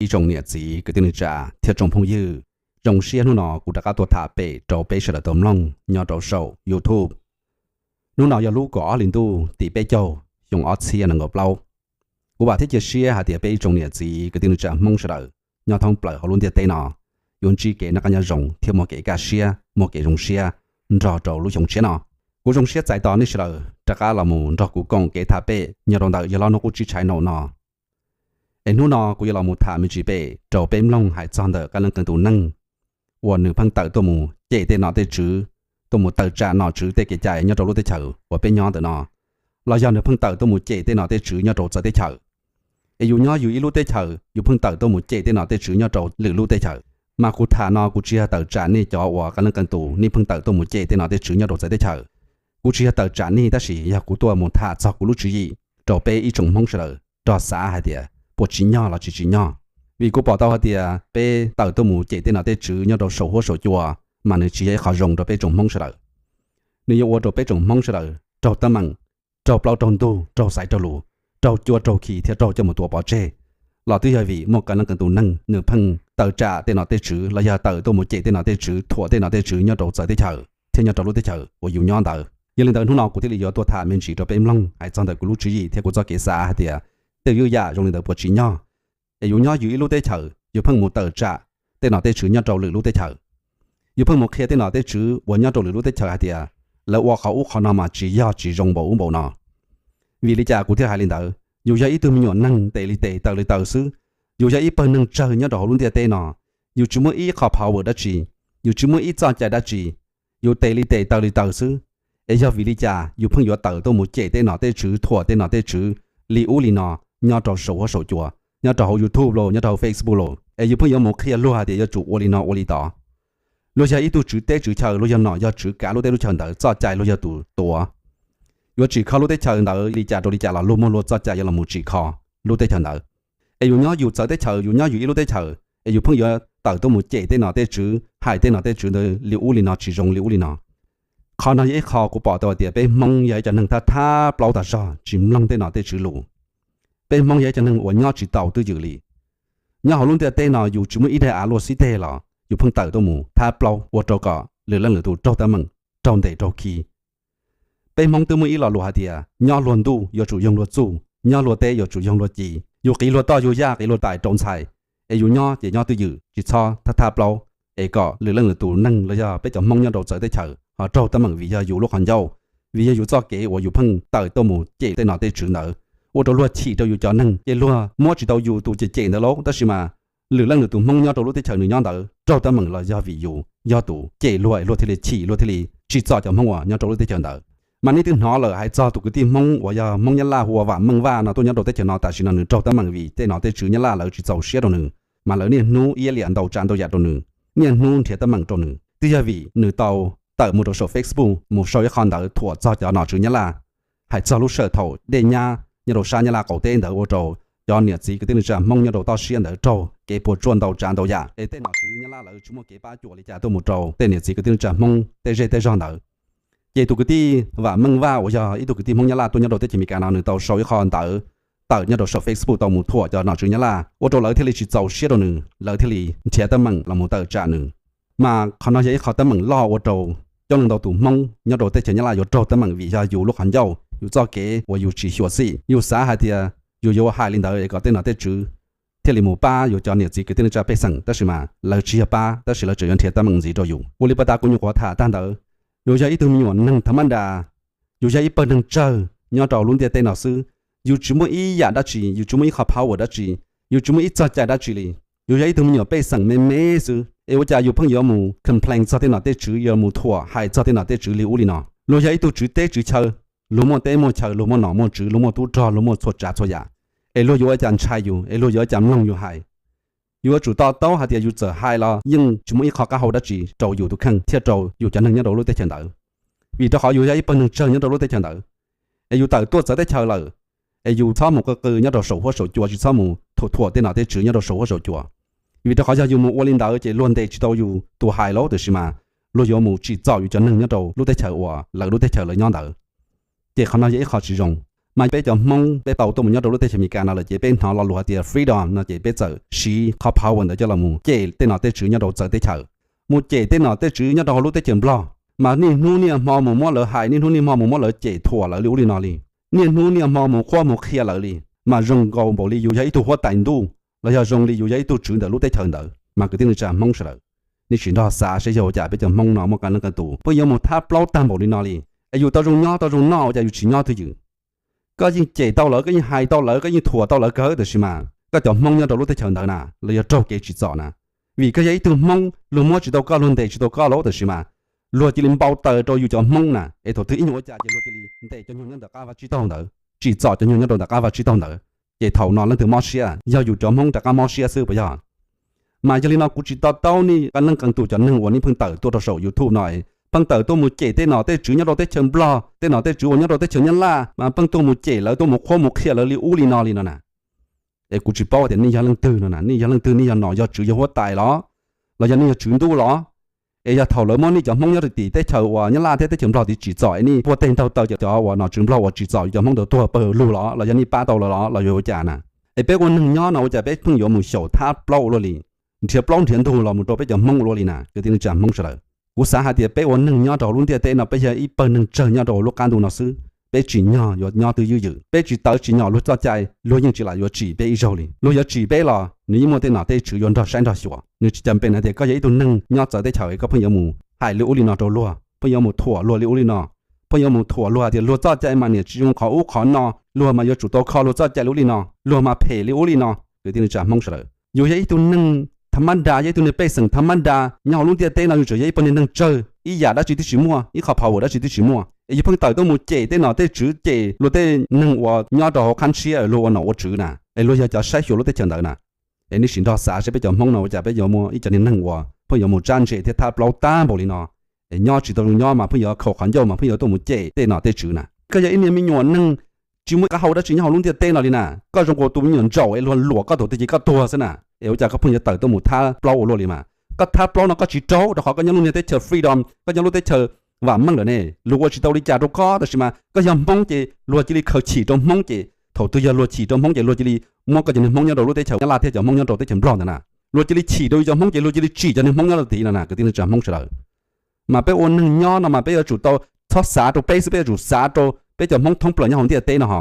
Ib tsoom niam txiv kwv tij neej tsa thiab tsoom phooj ywg, zoo siab hnub no kuv rov qab tuaj tham pem rau peb sawv daws tau mloog nyob rau saum YouTube. Hnub no yog lub kaum ob hli ntuj tim peb caug xyoo ob txhiab nees nkaum plaub. Kuv vam thiab cia siab hais tias peb ib tsoom niam txiv kwv tij neej tsa Hmoob sawv daws nyob thoob plaws hauv lub ntiaj teb no yuav ntsib kev noj qab nyob zoo thiab muaj kev kaj siab, muaj kev zoo siab nrog rau lub xyoo tshiab no. Kuv zoo siab txais tos nej sawv daws rov qab los mus nrog kuv koom kev tham pem nyob rau ntawm yawg hlob Hnub Qub Tsib Tshais Naum no. Es hnub no kuv yuav los mus tham me ntsis pem rau peb mloog hais txog ntawm qee leej qee tus neeg uas nws pheej tawm tuaj mus cem tej nom tej tswv, tuaj mus tawm tsam nom tswv tej kev cai nyob rau lub teb chaws uas peb nyob ntawm no, los yog nws pheej tawm tuaj mus cem tej nom tej tswv nyob rau txawv teb chaws. Es yus nyob yus ib lub teb chaws yus pheej tawm tuaj mus cem tej nom tej tswv nyob rau lwm lub teb chaws. Mas kuv tham no kuv tsis yog tawm tsam nej cov uas qee leej qee tus nej pheej tawm tuaj mus cem tej nom tej tswv nyob rau txawv teb chaws. Kuv tsis yog tawm tsam nej tab sis yog kuv tuaj mus tham txog kuv lub tswv yim rau peb ib tsoom Hmoob sawv daws rog xav hais tias puas tsim nyog los tsis tsim nyog. Vim kuv pom tau hais tias peb tawm tuaj mus cem tej nom tej tswv nyob rau saum huab saum cua, mas nws tsis yog ib qho zoo rau peb tsoom Hmoob sawv daws. Nws yuav ua rau peb tsoom Hmoob sawv daws raug teeb meem, raug plaub raug ntug, raug xaiv raug lus, raug cuab raug khi thiab raug coj mus tua pov tseg. Los twb yog vim muaj qee leej qee tus neeg nws pheej tawm tsam tej nom tej tswv los yog tawm tuaj mus cem tej nom tej tswv, thuam tej nom tej tswv nyob rau txawv teb chaws thiab nyob rau lub teb chaws uas yus nyob ntawd. Yog li ntawd hnub no kuv thiaj li yuav tuaj tham me ntsis rau peb mloog hais txog ntawm kuv lub tswv yim thiab kuv txoj kev xav hais tias tej ywj yam zoo li ntawd puas tsim nyog. Es yus nyob yus ib lub teb chaws yus pheej mus tawm tsam tej nom tej tswv nyob rau lwm lub teb chaws. Yus pheej mus qhia tej nom tej tswv uas nyob rau lwm lub teb chaws hais tias lawv ua qhov ub qhov no mas tsis yog, tsis zoo npaum ub npaum no. Vim li cas kuv thiaj hais li ntawd? Yus yog ib tug me nyuam neeg tes li tes taw li taw xwb. Yus yog ib pawg neeg tsawg nyob rau hauv lub ntiaj teb no. Yus tsis muaj ib qho power dab tsi, yus tsis muaj ib txoj cai dab tsi, yus tes li tes taw li taw xwb. Es yog vim li cas yus pheej yuav tawm tuaj mus cem tej nom tej tswv, thuam tej nom tej tswv li ub li no nyob rau saum huab saum cua, nyob rau hauv YouTube los nyob rau hauv Facebook los, es yus pheej yuav mus qhia luag hais tias yuav tsum ua li no ua li tod? Luag yog ib tug tswv teb tswv chaw, luag yog nom yog tswv kav lub teb lub chaw ntawd, txoj cai luag yog tus tuav. Yuav tsim kho lub teb chaws ntawd li cas rau li cas los luag muaj luag txoj cai yuav los mus tsim kho lub teb chaws ntawd. Es yus nyob yus txawv teb chaws, yus nyob yus ib lub teb chaws, es yus pheej yuav tawm tuaj mus cem tej nom tej tswv, hais tej nom tej tswv ntawd li ub li no, tsis zoo li ub li no. Qhov no yog ib qho kuv pom tau hais tias peb Hmoob yog ib cov neeg thab thab plaub tas zog, tsis mloog tej nom tej tswv lus. Peb Hmoob yog ib cov neeg uas nyob tsis tau twj ywm li. Nyob hauv lub ntiaj teb no yus tsis muaj ib daim av luaj xib teg los yus pheej tawm tuaj mus thab plaub ua rau kom lwm leej lwm tus raug teeb meem, raug ntes raug khi. Peb Hmoob twb muaj ib lo lus hais tias nyob luag ntuj yuav tsum yoog luag txuj, nyob luag teb yuav tsum yoog luag ci. Yus qiv luag toj yug yaj, qiv luag tais rau ntxhais, es yus nyob ces nyob twj ywm, tsis txhob thab thab plaub, es kom lwm leej lwm tus neeg los yog peb cov Hmoob nyob rau txawv teb chaws ho raug teeb meem vim yog yus lub qhov ncauj, vim yog yus txoj kev uas yus pheej tawm tuaj mus cem tej nom tej tswv ntawd, ua rau luag chim rau yus cov neeg, ces luag muab tsis tau yus tus cem cem ntawd lauj. Tab sis mas lwm leej lwm tus Hmoob nyob rau lub teb chaws nws nyob ntawd raug teeb meem los yog vim yus yog tus cem luag es luag thiaj li chim, luag thiaj li tsim txom cov Hmoob uas nyob rau lub teb chaws ntawd. Mas nej twb hnov lawm, hais txog tus kwv tij Hmoob uas yog Hmoob Nyab Laj hu ua Vam Meej Vaj no tuaj nyob rau teb chaws no, tam sim no nws raug teeb meem vim tej nom tej tswv Nyab Laj lawv tsis txaus siab rau nws, mas lawv niaj hnub iab liam ntau tsav ntau yam rau nws, niaj hnub nrhiav teeb meem rau nws. Twb yog vim nws tau tawm mus rau saum Facebook mus sau ib qho ntawv thuam txog cov nom tswv Nyab Laj, hais txog lub sij hawm thaum dej nyab nyob rau sab Nyab Laj qaum teb ntawd ua rau cov niam txiv kwv tij neej tsa Hmoob nyob rau toj siab ntawd raug kev puas tsuaj ntau tsav ntau yam, es tej nom tswv Nyab Laj lawv tsis muaj kev pab cuam li cas tuaj mus rau tej niam txiv kwv tij neej tsa Hmoob tej zej tej zog ntawd. Ces tus kwv tij Vam Meej Vaj uas yog ib tug kwv tij Hmoob Nyab Laj tuaj nyob rau teb chaws Amelikas no, nws tau sau ib qho ntawv tawm nyob rau saum Facebook tau mus thuam cov nom tswv Nyab Laj, ua rau lawv thiaj li tsis txaus siab rau nws, lawv thiaj li nrhiav teeb meem los mus tawm tsam nws. Mas qhov no yog ib qho teeb meem loj ua rau coob leej ntau tus Hmoob nyob rau teb chaws Nyab Laj yuav raug teeb meem vim yog yus lub qhov ncauj, yus txoj kev uas yus tsis xyuam xim. Yus xav hais tias yus yuav hais li ntawd es kom tej nom tej tswv thiaj li mus pab yus cov niam txiv kwv tij neej tsa pej xeem, tab sis mas lawv tsis yog pab, tab sis lawv tseem yuav nrhiav teeb meem ntxiv rau yus. Ua li pas tas kuv nyuam qhuav tham tag ntawd, yus yog ib tug me nyuam neeg tha maj nra, yus yog ib pawg neeg tsawg nyob rau lub ntiaj teb no xwb. Yus tsis muaj ib yam dab tsi, yus tsis muaj ib qho power dab tsi, yus tsis muaj ib txoj cai dab tsi li. Yus yog ib tug me nyuam pej xeem me me xwb, es ua cas yus pheej yuav mus complain txog tej nom tej tswv, yuav mus thuam hais txog tej nom tej tswv li ub li no? Luag yog ib tug tswv teb tswv chaw, luag muaj teb muaj chaw, luag muaj nom muaj tswv, luag muaj tub rog, luag muaj txhua tsav txhua yam, es luag yuav ua cas ntshai yus, es luag yuav ua cas mloog yus hais? Yus yuav tsum to taub hais tias yus txawm hais los yeej tsis muaj ib qho qab hau dab tsi rau yus tus kheej thiab rau yus cov neeg nyob rau lub teb chaws ntawd, vim rau qhov yus yog ib pawg neeg tsawg nyob rau lub teb chaws ntawd. Es yus tawm tuaj txawv teb chaws lawm, es yus txhob mus qw qw nyob rau saum huab saum cua, tsis txhob mus thuam thuam tej nom tej tswv nyob rau saum huab saum cua, vim rau qhov yog yus mus ua li ntawd ces luag ntes tsis tau yus tus hais lauj, tiam sis mas luag yuav mus tsim txom yus cov neeg nyob rau lub teb chaws uas lawv lub teb chaws lawv nyob ntawd. Ces qhov no yog ib qho tsis zoo. Mas peb cov Hmoob peb tau tuaj mus nyob rau lub teb chaws Amelikas no lawm ces peb hnov lo lus hais tias freedom no ces peb txawm siv qhov power ntawd coj los mus cem tej nom tej tswv nyob rau txawv teb chaws, mus cem tej nom tej tswv nyob rau hauv lub teb chaws Nplog. Mas niaj hnub niaj hmo mus muab lawv hais, niaj hnub niaj hmo mus muab lawv cem thuam lawv li ub li no li, niaj hnub niaj hmo mus qhuab mus qhia lawv li, mas zoo nkaus npaum li yus yog ib tug huab tais ntuj los yog zoo li yus yog ib tug tswv ntawm lub teb chaws ntawd. Mas kwv tij neej tsa Hmoob sawv daws, nej sim nrog xav seb yog ua cas peb cov Hmoob no muaj qee leej qee tus pheej yuav mus thab plaub tag npaum li no li, es yus tau zoo nyob tau zoo noj ua cas yus tsis nyob twj ywm? Koj yeej cem tau lawv, koj yeej hais tau lawv, koj yeej thuam tau lawv kawg, tab sis mas koj cov Hmoob nyob rau lub teb chaws ntawd na, lawv yog raug kev tsim txom na. Vim koj yog ib tug Hmoob, luag muab tsis tau koj, luag ntes tsis tau koj los tab sis mas luag cia li npau taws rau yus cov Hmoob na, es thaum twg ib nyuag ua cas ces luag cia li ntes cov nyuag nyob ntawm qab vaj tsib taug ntawd, tsim txom cov nyuag nyob rau ntawm qab vaj tsib taug ntawd. Ces thaum no leej twg mob siab? Yog yus cov Hmoob rov qab mob siab xwb puas yog? Mas yog li no kuv tsis to taub nej qee leej qee tus cov neeg uas nej pheej tawm tuaj rau saum YouTube no, pheej tawm tuaj mus cem tej nom tej tswv nyob rau teb chaws Nplog, tej nom tej tswv uas nyob rau teb chaws Nyab Laj, mas pheej tuaj mus cem lawv, tuaj mus qhuab mus qhia lawv li ub li no li no na. Es kuv tsis paub tias nej yog leej twg no na, nej yog leej twg, nej yog nom yog tswv yog huab tais los, los yog nej yog tswv ntuj los? Es yog thaum lawv muab nej cov Hmoob nyob rau tim teb chaws uas Nyab Laj thiab teb chaws Nplog tid tsis txom, es nej puag teg ntaug taw cov uas nom tswv Nplog uas tsis txom yus cov Hmoob ntawd tuag pawg lug los, los yog nej pab tau lawv los, los yuav ua cas na? Es peb ua neeg nyob no ua cas peb pheej yuav mus xyaum thab plaub ua luaj li, nrhiav plaub nrhiav ntug los mus rau peb cov Hmoob ua luaj li na, kwv tij neej tsa Hmoob sawv daws? Kuv xav hais tias peb ua neeg nyob rau lub ntiaj teb no peb yog ib pawg neeg tsawg nyob rau lub qab ntuj no xwb, peb tsim nyog yuav nyob twj ywm, peb tsis tawv tsis nyom luag txoj cai luag yeej tsis lam yuav tsim peb ib zaug li. Luag yuav tsim peb los nws yeej muaj tej nom tej tswv yuav nrog saib nrog xyuas. Nws tsis cam pem hais tias koj yog ib tug neeg nyob txawv teb chaws es koj pheej yuav mus hais li ub li no rau luag, pheej yuav mus thuam luag li ub li no, pheej yuav mus thuam luag tias luag txoj cai mas niam tsis zoo qhov ub qhov no, luag mas yuav tsum tau kho luag txoj cai li ub li no, luag mas phem li ub li no. Kwv tij neej tsa Hmoob sawv daws, yus yog ib tug neeg tha mab da, yog ib tug neeg pej xeem tha mab da nyob hauv lub ntiaj teb no, yus tseem yog ib pawg neeg tsawg, ib yam dab tsi twb tsis muaj, ib qhov power dab tsi twb tsis muaj, es yus pheej tawm tuaj mus cem tej nom tej tswv, cem luag tej neeg uas nyob rau hauv qhab ntshiab luag ua nom ua tswv na, es luag yog cov saib xyuas lub teb chaws ntawd na. Es nej sim nrog xav seb peb cov Hmoob no ua cas peb yuav muaj ib cov niag neeg uas pheej yuav mus tsab ntse thiab thab plaub tag npaum li no, es nyob tsis tau zoo nyob mas pheej yuav khaum qhov ncauj mas pheej yuav tuaj mus cem tej nom tej tswv na. Koj yog ib niag me nyuam neeg tsis muaj qab hau dab tsi nyob hauv lub ntiaj teb no li na, koj zoo nkaus tus me nyuam ntsaum es luag luam koj thaum twg ces koj tuag xwb na. Es ua cas koj pheej yuav tawm tuaj mus thab plaub ua luaj li mas? Koj thab plaub no koj tsis raug rau qhov koj nyob lub niag teb chaws freedom, koj nyob lub teb chaws vam meej lawm ne, luag ua tsis tau li cas rau koj, tab sis mas koj yog Hmoob ces luag cia li khaws chim rau Hmoob ces thaum twg yog luag chim rau Hmoob ces luag cia li muab koj cov niag Hmoob nyob rau lub teb chaws Nyab Laj thiab cov Hmoob nyob rau teb chaws Nplog ntawd na, luag cia li chim rau yus cov Hmoob ces luag cia li tsim cov niag Hmoob nyob rau tid no na, kwv tij neej tsa Hmoob sawv daws. Mas peb ua neeg nyob no mas peb yuav tsum tau txhob xav rau peb xwb, peb yuav tsum xav rau peb cov Hmoob thoob plaws nyob hauv ntiaj teb no ho.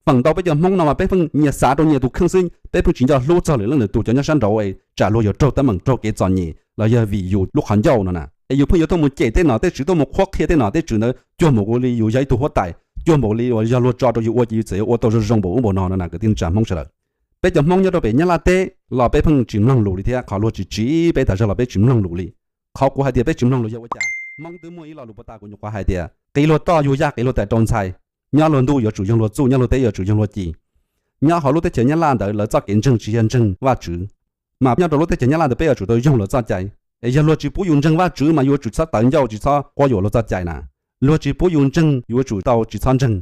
Feem ntau peb cov Hmoob no mas peb pheej nyias xav rau nyias tus kheej xwb, peb pheej tsis nco hlub txog lwm leej lwm tus cov nyob sab nraud es tsam luag yuav raug teeb meem raug kev txom nyem los yog vim yus lub qhov ncauj no na. Es yus pheej yuav tuaj mus cem tej nom tej tswv, tuaj mus qhuab qhia tej nom tej tswv ntawd cuag npaum li yus yog ib tug huab tais, cuag npaum li uas yog luag tso rau yus ua ces yus txawm yuav ua tau zoo zoo npaum ub npaum no no na, kwv tij neej tsa Hmoob sawv daws. Peb cov Hmoob nyob rau pem Nyab Laj teb los peb pheej tsis mloog lus li thiab, qhov luag tsis tsim peb tas zog los peb tsis mloog lus li. Qhov kuv hais tias peb tsis mloog lus yog ua cas? Hmoob twb muaj ib lo lus puag ta kuv nyuam qhuav hais tias qiv luag toj yug yaj qiv luag tais rau ntxhais. Nyob luag ntuj yuav tsum yoog luag txuj, nyob luag teb yuav tsum yoog luag ci. Nyob hauv lub teb chaws Nyab Laj ntawd lawv txoj kev ntseeg tsis yog ntseeg Vajtswv. Mas nyob rau lub teb chaws Nyab Laj ntawd peb yuav tsum tau yoog luag txoj cai. Es yog luag tsis pub yus ntseeg Vajtswv mas yus yuav tsum txhob tawv ncauj, tsis txhob quab yuam luag txoj cai na. Luag tsis pub yus ntseeg, yus yuav tsum tau tsis txhob ntseeg.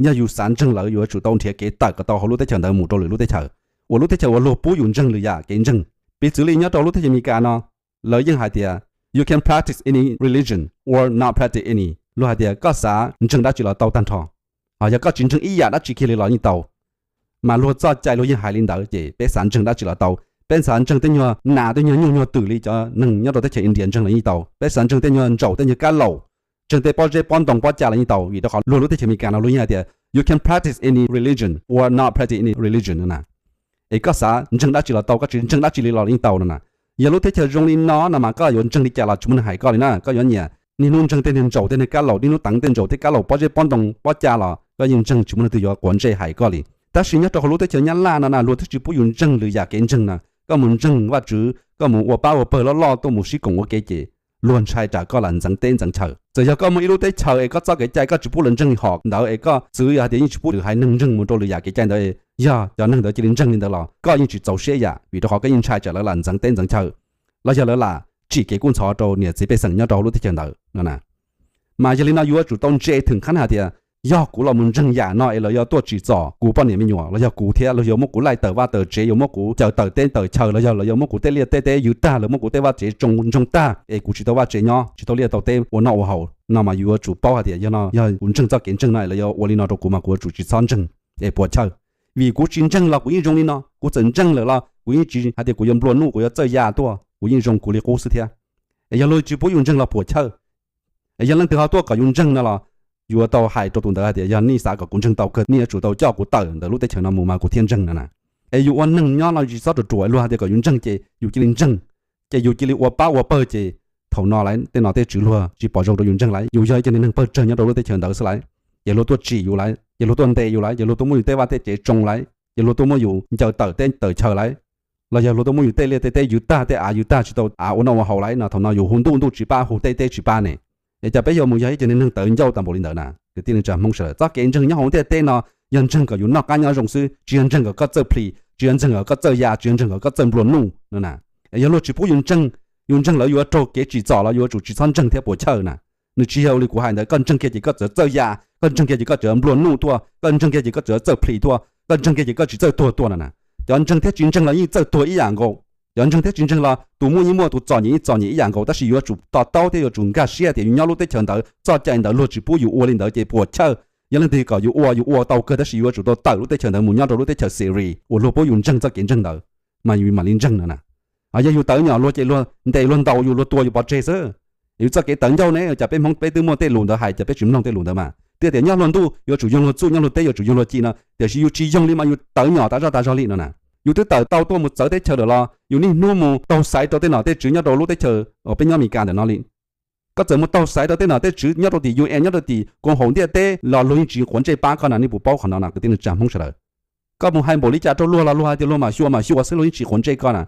Yog yus xav ntseeg lawv, yus yuav tsum tau nrhiav kev tawm kom tau hauv lub teb chaws ntawd mus rau lwm lub teb chaws uas lub teb chaws uas luag pub yus ntseeg lwm yam kev ntseeg. Piv txwv li nyob rau lub teb chaws Amelikas no, lawv yeej hais tias you can practice any religion or not practice any. Luag hais tias koj xav ntseeg dab tsi los tau tag nrho, ho yog koj tsis ntseeg ib yam dab tsi kiag li los yeej tau. Mas luag txoj cai luag yeej hais li ntawd ces peb xav ntseeg dab tsi los tau. Peb xav ntseeg tej nyuag nas tej nyuag nyuj nyuag twm li cov neeg nyob rau teb chaws India ntseeg los yeej tau. Peb xav ntseeg tej nyuag ntsaum tej nyuag kab laum, ntseeg tej pob zeb pob ntoo pob ca los yeej tau, vim rau qhov luag lub teb chaws Amelikas no luag yeej hais tias you can practice any religion or not practice any religion no na. Es koj xav ntseeg dab tsi los tau, koj tsis ntseeg dab tsi li los yeej tau no na. Yog lub teb chaws zoo li no no mas koj yuav ntseeg li cas los tsis muaj neeg hais koj li na. Koj yuav nyiam niaj hnub ntseeg tej niag ntsaum tej niag kab laum, niaj hnub teev tej ntsaum tej kab laum pob zeb pob ntoo pob ca los koj yeej ntseeg, tsis muaj leej twg yuav quav ntsej hais koj li. Tab sis nyob rau hauv lub teb chaws Nyab Laj no na luag twb tsis pub yus ntseeg lwm yam kev ntseeg na. Koj mus ntseeg Vajtswv, koj mus ua pab ua pawg loj loj tuaj mus sib koom ua ke ces luag ntshai tsam koj lam ntxeev teb ntxeev chaw. Txawm yog koj muaj ib lub teb chaws es koj txoj kev cai koj tsis pub lawv ntseeg hom ntawd es koj txwv yog hais tias yeej tsis pub lwm haiv neeg ntseeg mus rau lwm yam kev cai ntawd, yog cov neeg ntawd cia li ntseeg li ntawd los koj yeej tsis txaus siab yam, vim rau qhov koj yeej ntshai tsam lawv lam ntxeev teb ntxeev chaw los yog lawv lam tsim kev kub ntxhov rau niam txiv pej xeem nyob rau hauv lub teb chaws ntawd no na. Mas yog li no yuav tsum tau ntse theem qhab hais tias yog kuv los mus ntseeg yam no es lawv yuav tuaj tsim txom kuv poj niam me nyuam los yog kuv thiab, los yuav muab kuv laij tawm vaj tawm tsev, yuav muab kuv caws tawm teb tawm chaw, los yog lawv yuav muab kuv tej liaj tej teb ywg tag, lawv muab kuv tej vaj tsev tsoo ntsoog tag es kuv tsis tau vaj tsev nyob, tsis tau liaj tau teb ua noj ua haus no mas yus yuav tsum paub hais tias yog no yog kuv ntseeg txoj kev ntseeg no es lawv yuav ua li no rau kuv mas kuv yuav tsum tsis txhob ntseeg es puas chawj. Vim kuv tsis ntseeg los kuv yeej zoo li no, kuv txawm ntseeg lawm los kuv yeej tsis hais tias kuv yuav nplua nuj, kuv yuav txawj ya tuaj, kuv yeej zoo kuv li qub xwb thiab. Es yog luag tsis pub yus ntseeg los puas chawj. Es yog leej twg ho tuaj kom yus ntseeg no los yus yuav tau hais rau tus ntawd hais tias yog nej xav kom kuv ntseeg tau kawg nej yuav tsum tau coj kuv tawm ntawm lub teb chaws no mus mas kuv thiaj ntseeg no na. Es yus ua neeg nyob no tsis txhob ruam ruam hais tias kom yus ntseeg ces yus cia li ntseeg, ces yus cia li ua pab ua pawg ces thaum no lawm tej nom tej tswv luag tsis pom zoo rau yus ntseeg lawm, yus yog ib cov niag neeg pawg tsawg nyob rau lub teb chaws ntawd xwb lawm, ces luag tuaj tsim yus lawm, ces luag tuaj ntes yus lawm, ces luag tuaj muab yus tej vaj tej tsev tsoo lawm, ces luag tuaj muab yus ncaws tawm teb tawm chaw lawm, los yog luag tuaj muab yus tej liaj tej teb ywg tag, tej av ywg tag tsis tau av ua noj ua haus lawm no, thaum no yus hu ntuj ntuj tsis pab, hu teb teb tsis pab ne. Es cas peb yuav mus yog ib cov niag neeg tawv ncauj tag npaum li ntawd na, kwv tij neej tsa Hmoob sawv daws? Txoj kev ntseeg nyob hauv ntiaj teb no yog ntseeg kom yus noj qab nyob zoo xwb, tsis yog ntseeg kom koj txawj plhis, tsis yog ntseeg kom koj txawj ya, tsis yog ntseeg kom koj txawj nplua nuj no na. Es yog luag tsis pub yus ntseeg, yus ntseeg lawv yus yuav raug kev tsim txom los yus yuav tsum tsis txhob ntseeg thiab puas chawj na. Nws tsis yog li kuv hais ntawd, koj ntseeg kiag ces koj txawm txawj ya, koj ntseeg kiag ces koj txawm nplua nuj tuaj, koj ntseeg kiag ces koj txawm txawj plhis tuaj, koj ntseeg kiag ces koj tsis txawj tuag tuaj no na. Cov ntseeg thiab tsis ntseeg los yeej txawj tuag ib yam nkaus. Cov ntseeg thiab tsis ntseeg los tus muaj yeej muaj, tus txom nyem yeej txom nyem ib yam nkaus, tab sis yuav tsum to taub thiab yuav tsum nkag siab tias yus nyob lub teb chaws ntawd txoj cai ntawd luag tsis pub yus ua li ntawd ces puas chawj. Yog leej twg kom yus ua yus ua tau kawg, tab sis yuav tsum tau tawm lub teb chaws ntawd mus nyob rau lub teb chaws Syria uas luag pub yus ntseeg txoj kev ntseeg ntawd mas yus mam li ntseeg no na. Yog yus tawv nyom luag ces luag ntes luag ntaus yus, luag tua yus pov tseg xwb. Yus txoj kev tawv ncauj ne, cas peb Hmoob peb twb muaj tej lus ntawd hais, cas peb tsis mloog tej lus ntawd mas? Twb tias nyob luag ntuj yuav tsum yoog luag txuj, nyob luag teb yuav tsum yoog luag ci no, tiam sis yus tsis yoog li mas yus tawv nyom tas zog tas zog li no na. Yus twb tawm tau tuaj mus txawv teb chaws lawm los yus niaj hnub mus taug xaiv rau tej nom tej tswv nyob rau lub teb chaws uas peb nyob Amelikas ntawm no li. Koj txawm mus taug xaiv rau tej nom tej tswv nyob rau tim U N, nyob rau tim koom haum ntiaj teb los luag yeej tsis quav ntsej pab koj na, nej puas paub qhov no na kwv tij neej tsa Hmoob sawv daws? Koj mus hais npaum li cas rau luag los luag hais tias luag mam xyuas mam xyuas xwb, luag yeej tsis quav ntsej koj na.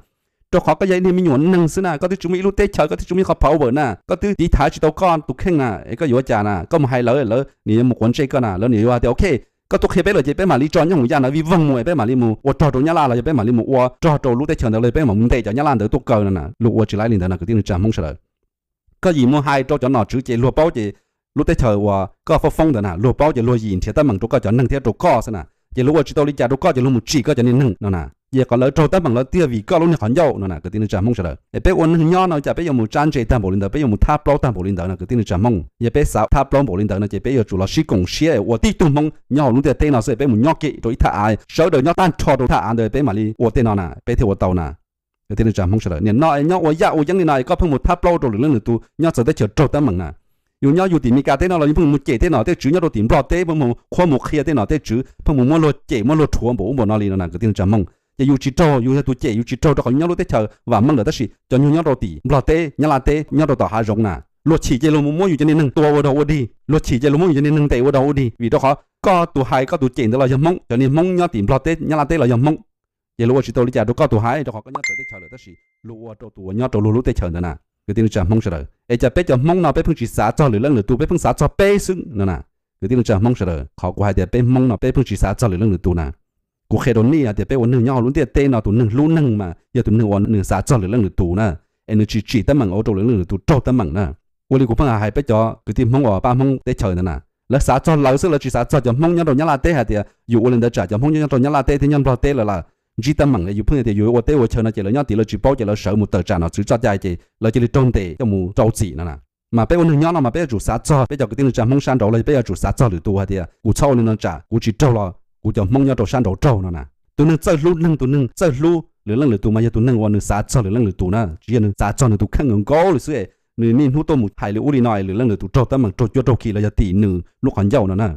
Rau qhov koj yog ib niag me nyuam neeg xwb na, koj twb tsis muaj ib lub teb chaws, koj twb tsis muaj ib qho power na, koj twb tiv thaiv tsis tau koj tus kheej na, es koj yuav ua cas na? Koj mus hais lawv, lawv nws yuav mus quav ntsej koj na, lawv nws yuav hais tias ok, koj tuaj qhia peb lawm ces peb mam li tso nyob hauv yaj ntawd vij voog mus, peb mam li mus ua rog rau Nyab Laj los yog peb mam li mus ua rog rau lub teb chaws ntawd los peb mam mus ntes cov Nyab Laj ntawd tuaj kaw no na. Luag ua tsis laib li ntawd no kwv tij neej tsa Hmoob sawv daws. Koj yim mus hais rau cov nom tswv ces luag paub ces lub teb chaws uas koj foob foob ntawd na, luag paub ces luag yim nrhiav teeb meem rau koj cov neeg thiab rau koj xwb na. Ces luag ua tsis tau li cas rau koj ces luag mus tsim koj cov niag neeg no na. Ces kom lawv raug teeb meem lawv thiaj vim koj lub niag qhov ncauj no na kwv tij neej tsa Hmoob sawv daws. Es peb ua neeg nyob no cas peb yuav mus tsab ntse tag npaum li ntawd, peb yuav mus thab plaub tag npaum li ntawd no kwv tij neej tsa Hmoob? Yog peb xav thab plaub npaum li ntawd no ces peb yuav tsum los sib koom siab ua tib tug Hmoob nyob hauv lub ntiaj teb no xwb, peb mus nyob kiag rau ib thaj av, sawv daws nyob tag nrho rau thaj av ntawd peb mam li ua tej no na, peb thiaj ua tau na. Kwv tij neej tsa Hmoob sawv daws, nim no nyob ua yaj ua yeeb li no es koj pheej mus thab plaub rau lwm leej lwm tus nyob txawv teb chaws raug teeb meem na. Yus nyob yus tim Meskas teb no los yus pheej mus cem tej nom tej tswv nyob rau tim Nplog teb, pheej mus qhuab mus qhia tej nom tej tswv, pheej mus muab luag cem muab luag rhuav npaum ub npaum no li no na kwv tij neej tsa Hmoob. Ces yus tsis raug, yus yog tus cem, yus tsis raug rau qhov yus nyob lub teb chaws vam meej lawm, tab sis cov nyuag nyob rau tim Nplog teb, Nyab Laj teb, nyob rau tom hav zoov na, luag chim ces luag mus muab yus cov niag neeg tua ua dog ua dig, luag chim ces luag muab yus cov niag neeg ntes ua dog ua dig. Vim rau qhov koj tus hais koj tus cem ntawd los yog Hmoob, cov niag Hmoob nyob tim Nplog teb, Nyab Laj teb los yog Hmoob. Ces luag ua tsis tau li cas rau koj tus hais, rau qhov koj nyob txawv teb chaws lawm, tab sis luag ua rau tus uas nyob rau luag lub teb chaws ntawd na. Kwv tij neej tsa Hmoob sawv daws, es cas peb cov Hmoob no peb pheej tsis xav txog lwm leej lwm tus, peb pheej xav txog peb xwb no na. Kwv tij neej tsa Hmoob sawv daws, qhov kuv hais tias peb Hmoob no peb pheej tsis xav txog lwm leej lwm tus na. Kuv qhia rau nej hais tias peb ua neeg nyob hauv lub ntiaj teb no tus neeg hlub neeg mas yog tus neeg uas nws xav txog lwm leej lwm tus na, es nws tsis tsim teeb meem ua rau lwm leej lwm tus raug teeb meem na. Ua li kuv pheej hais peb cov kwv tij Hmoob uas pab Hmoob teb chaws ntawd na, lawv xav txog lawv xwb, lawv tsis xav txog cov Hmoob nyob rau Nyab Laj teb hais tias yus ua li ntawd tsam cov Hmoob nyob rau Nyab Laj teb thiab nyob Nplog teb lawv lawm ntsib teeb meem. Yus pheej tias yus ua teb ua chaw no ces lawv nyob tid lawv tsis paub ces lawv sawv mus tawm tsam nom tswv txoj cai ces lawv cia li raug ntes coj mus rau txim no na. Mas peb ua neeg nyob no mas peb yuav tsum xav txog peb cov kwv tij neej tsa Hmoob sab nraud los yog peb yuav tsum xav txog lwm tus hais tias kuv txhob ua li no tsam kuv tsis raug los kuv cov Hmoob nyob rau sab nraud raug no na. Tus neeg txawj hlub neeg, tus neeg txawj hlub lwm leej lwm tus mas yog tus neeg uas nws xav txog lwm leej lwm tus na, tsis yog nws xav txog nws tus kheej nkaus li xwb es nws niaj hnub tuaj mus hais li ub li no es lwm leej lwm tus raug teeb meem raug cuab raug khi los yog tim nws lub qhov ncauj no na.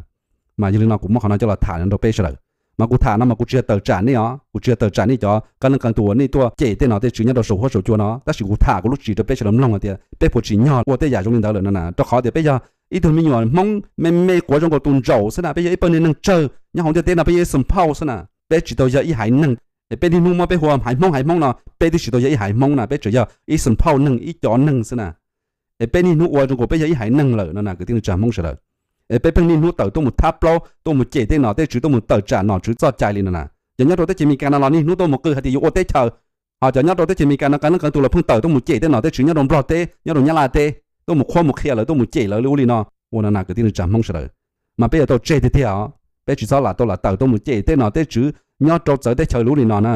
Mas yog li no kuv muab qhov no coj los tham no rau peb sawv daws. Mas kuv tham no mas kuv tsis yog tawm tsam nej os, kuv tsis yog tawm tsam nej cov kab leej qee tus uas nej tuaj cem tej nom tej tswv nyob rau saum huab saum cua no, tab sis kuv tham kuv lub tsis rau peb sawv daws mloog hais tias peb puas tsim nyog ua tej yam zoo li ntawd lawm no na. Rau qhov tias peb yog ib tug me nyuam Hmoob me me quav zoo nkaus tus ntsaum xwb na, peb yog ib pawg niag neeg tsawg nyob hauv ntiaj teb no, peb yog ib xeem phauj xwb na, peb tsis tau yog ib haiv neeg. Es peb niaj hnub muab peb hu ua haiv Hmoob haiv Hmoob no, peb twb tsis tau yog ib haiv Hmoob na, peb tsuas yog ib xeem phauj neeg ib cov neeg xwb na. Es peb niaj hnub ua zoo nkaus peb yog ib haiv neeg lawm no na kwv tij neej tsa Hmoob sawv daws. Es peb pheej niaj hnub tawm tuaj mus thab plaub, tuaj mus cem tej nom tej tswv, tuaj mus tawm tsam nom tswv txoj cai li no na. Cov nyob rau teb chaws Amelikas no los niaj hnub tuaj mus qw hais tias yuav ua teb chaws, ho cov nyob rau teb chaws Amelikas no kab leej qee tus los pheej tawm tuaj mus cem tej nom tej tswv nyob rau Nplog teb, nyob rau Nyab Laj teb, tuaj mus qhuab mus qhia lawv, tuaj mus cem lawv li ub li no. Ua no na kwv tij neej tsa Hmoob sawv daws. mas peb yuav tau tseg tiag tiag os. Peb tsis txhob lam tau lam tawm tuaj mus cem tej nom tej tswv nyob rau txawv teb chaws lub li no na.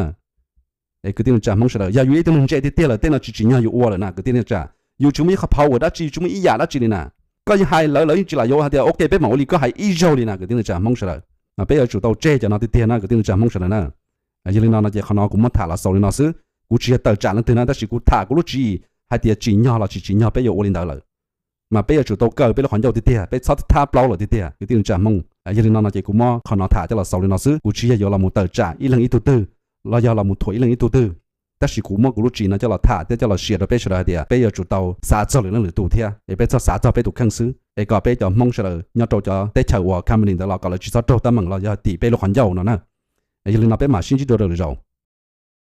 Es kwv tij neej tsa Hmoob sawv daws, yog yus ib tug neeg ntse tiag tiag lawm tej no tsis tsim nyog yus ua lawm na kwv tij neej tsa. Yus tsis muaj ib qho power dab tsi, tsis muaj ib yam dab tsi li na. Koj yeej hais lawv, lawv yeej tsis lam yuav hais tias ok peb mam ua li koj hais ib zaug li na kwv tij neej tsa Hmoob sawv daws. Mas peb yuav tsum tau tseg cov no tiag tiag na kwv tij neej tsa Hmoob sawv daws na. Yog li no no ces qhov no kuv muab tham los xaus li no xwb, kuv tsis yog tawm tsam leej twg na, tab sis kuv tham kuv lub tswv yim hais tias tsim nyog los tsis tsim nyog peb yuav ua li ntawd lawm. Mas peb yuav tsum tau kaw peb lub qhov ncauj tiag tiag, peb txhob thab plaub lawm tiag tiag kwv tij neej tsa Hmoob. Yog li no no ces kuv muab qhov no tham coj los xaus li no xwb, kuv tsis yog yuav los mus tawm tsam ib leeg ib tug twg los yog los mus thuam ib leeg ib tug twg. Tab sis kuv muab kuv lub tswv yim no coj los tham thiab coj los share rau peb sawv daws hais tias peb yuav tsum tau xav txog lwm leej lwm tus thiab, es peb txhob xav txog peb tus kheej xwb, es kom peb cov Hmoob sawv daws nyob rau cov teb chaws uas company ntawd los kom lawv tsis txhob raug teeb meem los yog tim peb lub qhov ncauj no na. Yog li no peb mam sib ntsib dua rau lwm zaus.